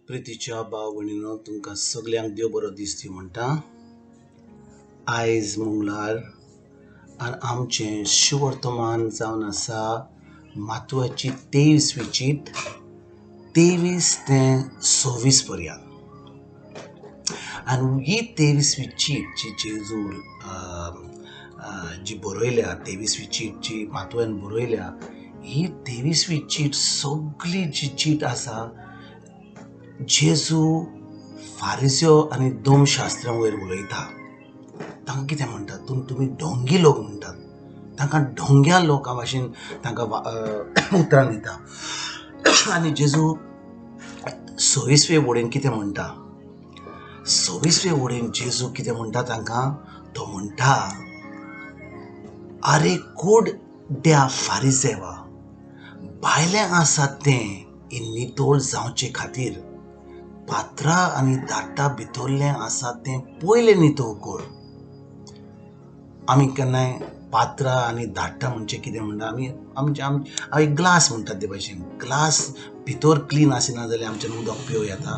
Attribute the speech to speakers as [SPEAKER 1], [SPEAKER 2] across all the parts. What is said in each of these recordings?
[SPEAKER 1] प्रितीच्या भाव भयणीनो, तुमकां सगल्यांक देव बरो दीस दी म्हणटा. आयज मंगळार आनी आमचें शुवर्तमान जावन आसा मातवाची 23वी चीट, 23 ते 26 पर्यंत. आनी ही 23वी चीट जी जेजू जी बरयल्या, 23वी चीट जी मातवेन बरयल्या, ही 23वी चीट सगळी जी चीट आसा जेजू फारिस्यो आनी दोमशास्त्रां वयर उलयता. तांकां कितें म्हणटात, तुमी ढोंगी लोक म्हणटात. तांकां ढोंग्या लोकां भाशेन तांकां उतरां दिता. आनी जेजू 26वे वडीन कितें म्हणटा, 26वे वडीन जेजू कितें म्हणटा तांकां, तो म्हणटा, आरे कोड द्या फारिसेवा, भायलें आसा तें नितळ जावचे खातीर पात्रा आनी दाटा भितरलें आसा तें पयलें नितळ कर. आमी केन्नाय पात्रा आनी दाटा म्हणजे कितें म्हणटा, आमी आमचे एक ग्लास म्हणटात ते भाशेन. ग्लास भितर क्लीन आसना जाल्यार आमच्यान उदक पिवं येता,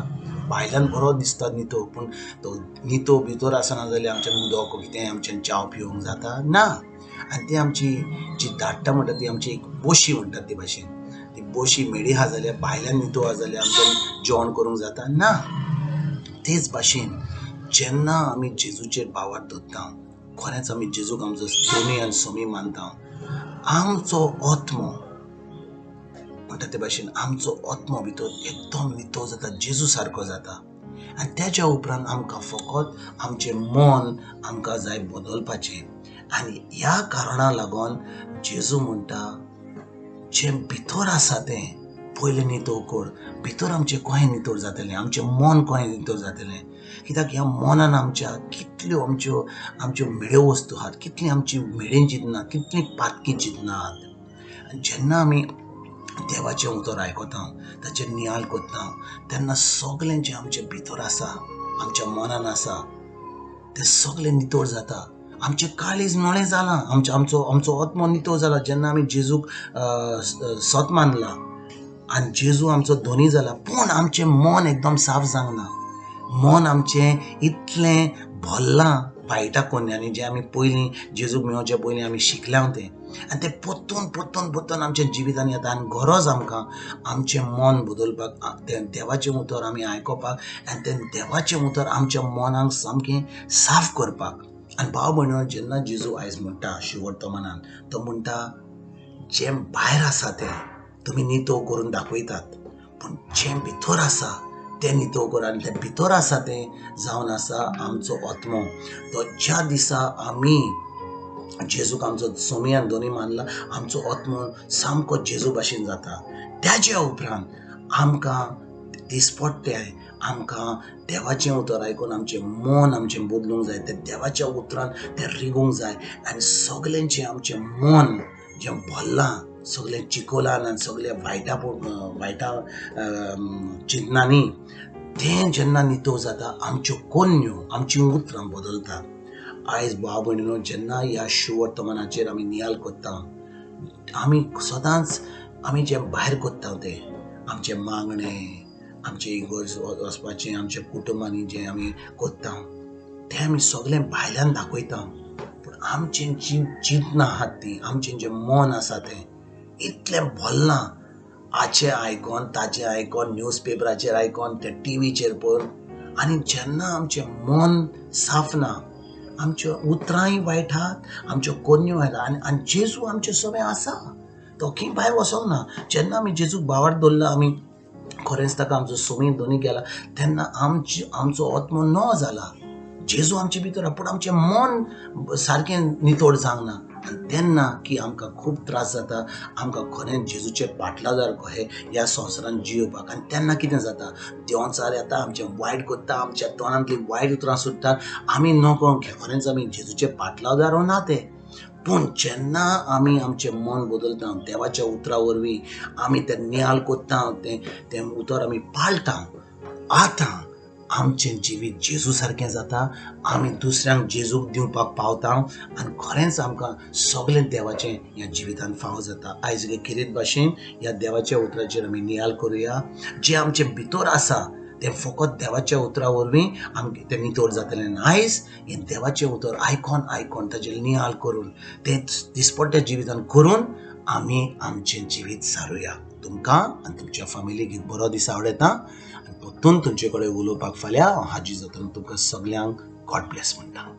[SPEAKER 1] भायल्यान बरो दिसता नितळ, पूण तो नितळ भितर आसना जाल्यार आमच्यान उदक कितें आमच्यान च्याव पिवंक जाता ना. आनी ती आमची जी दाट्टा म्हणटा ती आमची एक बोशी म्हणटात ते भाशेन. ती बोशी मेडी आहा जाल्यार भायल्यान नितळ आहा जाल्यार आमच्यान जेवण करूंक जाता ना. तेच भाशेन जेन्ना आमी जेजूचेर भावार्थ दवरता, खरेंच आमी जेजूक आमचो दोनी आनी सोमी मानता, आमचो आत्मो म्हणटा ते भाशेन आमचो आत्मो भितर एकदम नितळ जाता, जेजू सारको जाता. आनी तेज्या उपरांत आमकां फकत आमचें मन आमकां जाय बदलपाचें. आनी ह्या कारणा लागून जेजू म्हणटा, जें भितर आसा तें पयलें नितळ कर. भितर आमचें कशें नितळ जातलें, आमचें मन कशें नितळ जातलें, कित्याक ह्या मनान आमच्या कितल्यो आमच्यो आमच्यो म्हेळ्यो वस्तू आहात, कितलीं आमची म्हेळीं चिंतनात, कितलीं पातकी चिंतनात. आनी जेन्ना आमी देवाचें उतर आयकता, ताचेर नियाळ करता, तेन्ना सगळें जें आमचें भितर आसा, आमच्या मनान आसा, तें सगळें नितळ जाता. आमचें काळीज नळें जालां, आमचो आमचो आमचो आत्मो नितळ जाला जेन्ना आमी जेजूक सत मानला आनी जेजू आमचो धनी जाला. पूण आमचें मन एकदम साफ जावंक ना. मन आमचें इतलें भरलां वायटा कोन्यांनी, जें आमी पयलीं जेजूक मेळोवचे पयलीं आमी शिकल्या तें, आनी तें परतून परतून परतून आमच्या जिवितांत येता. आनी गरज आमकां आमचें मन बदलपाक, तें देवाचें उतर आमी आयकोपाक आनी तें देवाचें उतर आमच्या मनाक सामकें साफ करपाक. आनी भाव भयणो, जेन्ना जेजू आयज म्हणटा शिवर्तमानान, तो म्हणटा जें भायर आसा तें तुमी नितळ करून दाखयतात, पूण जें भितर आसा तें नितळ कर. आनी तें भितर आसा तें जावन आसा आमचो आत्मो. तो ज्या दिसा आमी जेजूक आमचो सोमी आनी दोनी मानला, आमचो आत्मो सामको जेजू भाशेन जाता. त्याच्या उपरांत आमकां दिसपट्टें आमकां देवाचें उतर आयकून आमचें मन आमचें बदलूंक जाय, तें देवाच्या उतरान तें रिगूंक जाय. आनी सगळ्यांचें आमचें मन जें भरलां सगळें चिकोलान आनी सगळ्या वायटा वायटा चिंतनांनी, तें जेन्ना नितळ जाता, आमच्यो कोन्यो आमचीं उतरां बदलता. आयज भाव भयणीनो, जेन्ना ह्या शुवर्तमानाचेर आमी नियाळ करता, आमी सदांच आमी जें भायर करता तें आमचें मागणें, आमचें इगर्ज वचपाचें, आमच्या कुटुंबांनी जें आमी करता तें आमी सगळें भायल्यान दाखयता. पूण आमचें जीं चिंतनां आहात तीं, आमचें जें मन आसा तें इतलें भरलां, हाचें आयकोन ताचें आयकोन, न्यूज पेपराचेर आयकोन, ते टिवीचेर पळोवन. आनी जेन्ना आमचें मन साफ ना, आमच्यो उतरांय वायट आहात, आमच्यो कोन्यो वायट आहात. आनी जेजू आमचें सगळें आसा, तो खंय भायर वचोंक ना. जेन्ना आमी जेजूक भावार्थ दवरला, आमी खरेंच ताका आमचो सोमी दोनी केला, तेन्ना आमचो आत्मो न जाला, जेजू आमचे भितर, पूण आमचें मन सारकें नितळ जावंक ना. आनी तेन्ना की आमकां खूब त्रास जाता, आमकां खरेंच जेजूचे पाटलादार कहे ह्या संवसारांत जियोवपाक. आनी तेन्ना कितें जाता, देंवचार येता, आमचें वायट करता, आमच्या तोंडांतलीं वायट उतरां सुट्टात, आमी नको खरेंच आमी जेजूचे पाटलादार ना ते. पूण जेन्ना आमी आमचें मन बदलता, देवाच्या उतरा वरवीं आमी तें नियाळ करता, तें तें उतर आमी पाळटा, आतां आमचें जिवीत जेजू सारकें जाता, आमी दुसऱ्यांक जेजूक दिवपाक पावता आनी खरेंच आमकां सगळें देवाचें ह्या जिवितांत फावो जाता. आयज खेरीत भाशेन ह्या देवाच्या उतराचेर आमी नियाळ करुया. जें आमचें भितर आसा तें फकत देवाच्या उतरा वरवीं आमकां तें नितळ जातलें. आनी आयज हें देवाचें उतर आयकोन आयकोन ताजेर नियाळ करून तें दिसपट्ट्या जिवितान करून आमी आमचें जिवीत सारुया. तुमकां आनी तुमच्या फामिलीक एक बरो दीस आवडटा आनी परतून तुमचे कडेन उलोवपाक फाल्यां हाजीर जातलो. तुमकां सगल्यांक गॉड ब्लेस म्हणटा.